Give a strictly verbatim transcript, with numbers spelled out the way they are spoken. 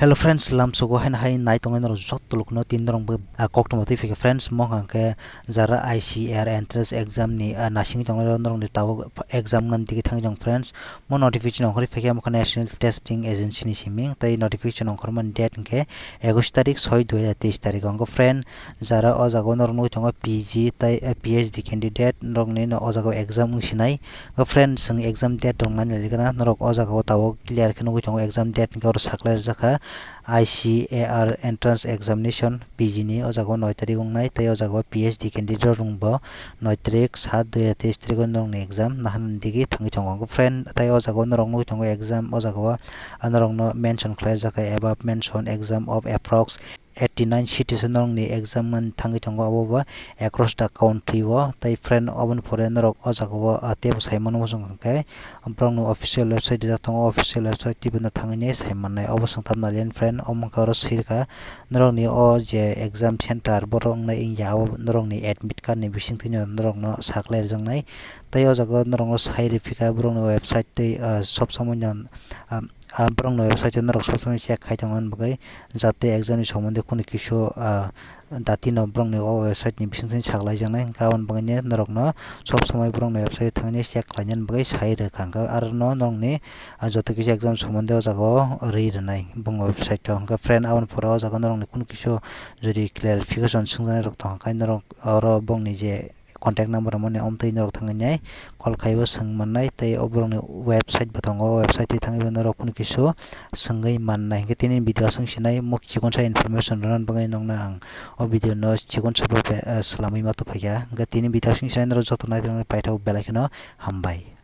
Hello friends, lamsogo haino hai nai tongnai norok joto lukno tin norok bo, ah, koktwma twi phikha friends, mo hwnkha khe jara I C A R entrance exam ni, ah, nasingwi tongnai norok ni tabuk exam nani digi thangwi tong friends. Mo notification ongkhorwi phaikha, mo khe National Testing Agency ni simi, tei notification ongkhormani date hwnkhe ekush tarik soi dui hajar teis tarik. Hwnkhe friend, jara o jaga o norok nugwi tongo P G tei, eh, P H D candidate, norok ni no o jaga o exam wng sinai. Hwnkhe friend, chwng exam date rok nai nai gana, norok o jaga o tabuk clear khe nugwi tongo exam date hwnkhe oro saklai rijak kha. I C A R entrance examination P G ni o jaga o noi tarik wngnai, tei o jaga o P H D candidate rok bo noi tarik sat dui hajar teis tarik o norokni exam nahan digi thangwi tongo. Friend, tei o jaga o norok nugwi tongo exam, o jaga o norokno mention khlai rijak kha, above mention exam of approx eighty nine seats o norokni exam man thangwi tongo, obo bo across the country o. Tei friend, oboni pore norok o jaga o, ah, teibo sai mano muchung khe, borokni official website rijak tongo, official website twibo no thangwi nai sai mannai. Obo chwng tamni nai friend, omo wngkha oro swi rwkha norokni o je exam center borok wngnai wngya, abo norokni admit card ni bisingtwi no norokno saklai rwjaknai. Tei o jaga o norokno sai rwphikha borokni website tei, ah, sob somoi no, ah, ah, borokni website o norok sob somoi check khai tongna bagwi, jate exam ni somonde kunu kisu, ah, dati no borokni o website ni bisingtwi saklaijaknai, hwnkhe aboni bagwi norokno sob somoi borokni website o thangwi check khlaina bagwi sai rwkha. Hwnkhe aro no norokni, ah, joto kisa exam somonde o jaga o rwi rwnai bung website o. Hwnkhe friend, aboni pore o jaga norokni kunu kisu jodi clarification swngjaknai rok tongkha, norok oro bongni je contact number rwmani, omtwi norok thangwi nai call khaibo swng mannai, tei o borokni website bo tongo, o website twi thangwi bo norok kunu kisu swngwi mannai. Hwnkhe tini video aswk sinai, muk chikon sa information rwna bagwi nokna ang o video no chikon sa slamwi ma tongphaikha. Hwnkhe tini video aswk sinai norok joto naitongmani paithak belai kheno hambai.